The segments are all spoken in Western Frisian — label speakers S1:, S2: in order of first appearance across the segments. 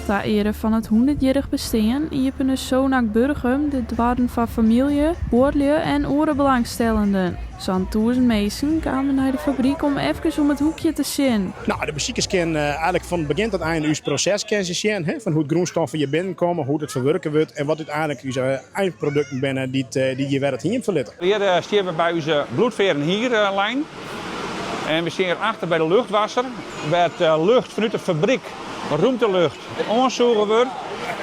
S1: Ta eare fan it hûndertjierrich bestean iepene Sonac Burgum de doarren foar famylje, buorlju en oare belangstellenden. Sa'n 1000 minsken kamen nei de fabryk om efkes om it hoekje te sjen.
S2: No, de besikers kinne eigenlik fan begjin tot ein ús proses kinne se sjen, hè, fan hoe't grûnstoffen hjir binnenkomme, hoe't it ferwurke wurdt en wat úteinlik ús einprodukten binne dy't hjir wer it hiem ferlitte.
S3: Hjir stean we by ús bloedfear en hierlijn en we stean hjir achter by de luchtwasser, wêr't lucht fanút de fabryk, rûmtelucht, oansûge wurdt.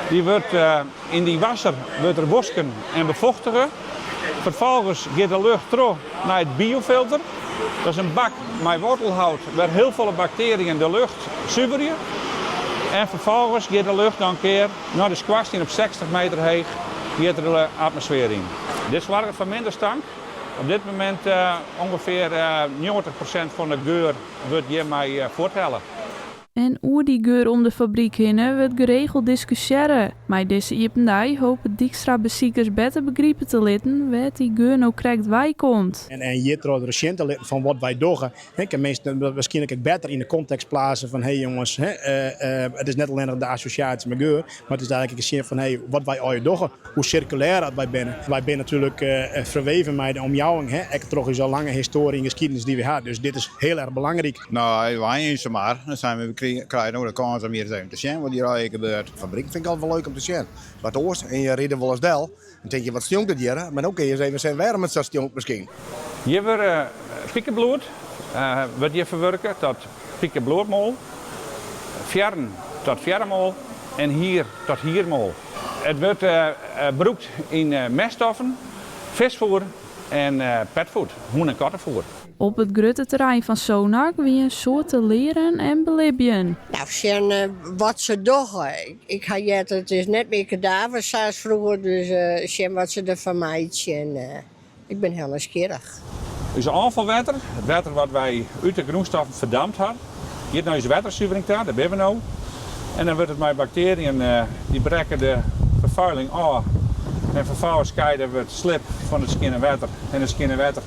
S3: Dy wurdt yn dy wasser wurdt er wosken en befochtige. Ferfolgens giet de lucht troch nei it biofilter. Dat is in bak mei wortelhout wêr hiel folle bakteriën de lucht suverje. En ferfolgens giet de lucht dan kear nei de skoarstien op 60 meter heech giet er de atmosfear yn. Dit soarget foar minder stank. Op dit momint ûngefear 90% fan de geur wurdt hjirmei fuorthelle.
S1: En oer dy geur om de fabryk hinne wurdt geregeld diskusjearre. Mei dizze iepen dei hopet Dykstra besikers better begripe te litten wêr't dy geur no krekt weikomt.
S2: En hjirtroch der sjen te litten fan wat wy dogge, kin minsken dat wierskynlik ek better yn de kontekst plaatsen fan hey jonges, it is net allinnich de assosjaasje mei geur, mar it is eigenlik ek sjen fan hey, wat wy allegear dogge, hoe sirkulêr at wy binne. Wy binne natuerlik ferweven mei de omjouwing, ek troch ús al lange histoarje en geskiednis dy't wy ha, dus dit is hiel erch belangryk.
S4: No, wy eens mar. Dan zijn we, krije no de kâns om hjir ris even te sjen wat hjir allegear gebeurt.
S5: Fabryk fyn ik altyd wol leuk om te sjen. Wat oars en je ride wolris del en tinke je wat stjonkt it hjir, mar no kinne je ris even sjen wêrom it sa stjonkt miskien.
S3: Hjir wurde pikebloed wurdt hjir ferwurke tot pikebloedmoal, fearren tot fearremoal en hier tot hiermoal. It wurdt brûkt yn meststoffen, fiskfoer en petfood, hûn en kattefoer.
S1: Op it grutte terrein fan Sonac wie in soad te learen en belibjen.
S6: No, sjen wat se dogge. Ik ha heard it is net mear kadavers sa as froeger, dus sjen wat se derfan meitsje. En ik bin hiel nijsgjirrich.
S3: Us ôffalwetter, it wetter wat wy út de grûnstoffen ferdampt ha, giet nei ús wettersuvering ta, dêr binne we no. En dan wurdt it mei bakteriën, dy brekke de ferfuiling ôf en ferfolgens skeide we it slib fan it skjinne wetter en it skjinne wetter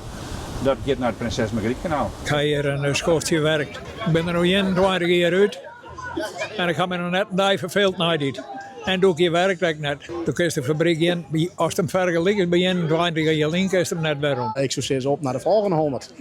S3: Dat giet nei it Prinses Margrietkanaal.
S7: Ik ha hjir in skoftsje werkt. Ik bin der no 21 jier út en ik ha my noch net in dei ferfeeld neitiid. En doe ik hjir werkte ek net. Do kinst de fabryk gjin, ast him fergelikest by 21 jier lyn, kinst him net werom.
S2: Ik soe sizze op nei de folgjende 100.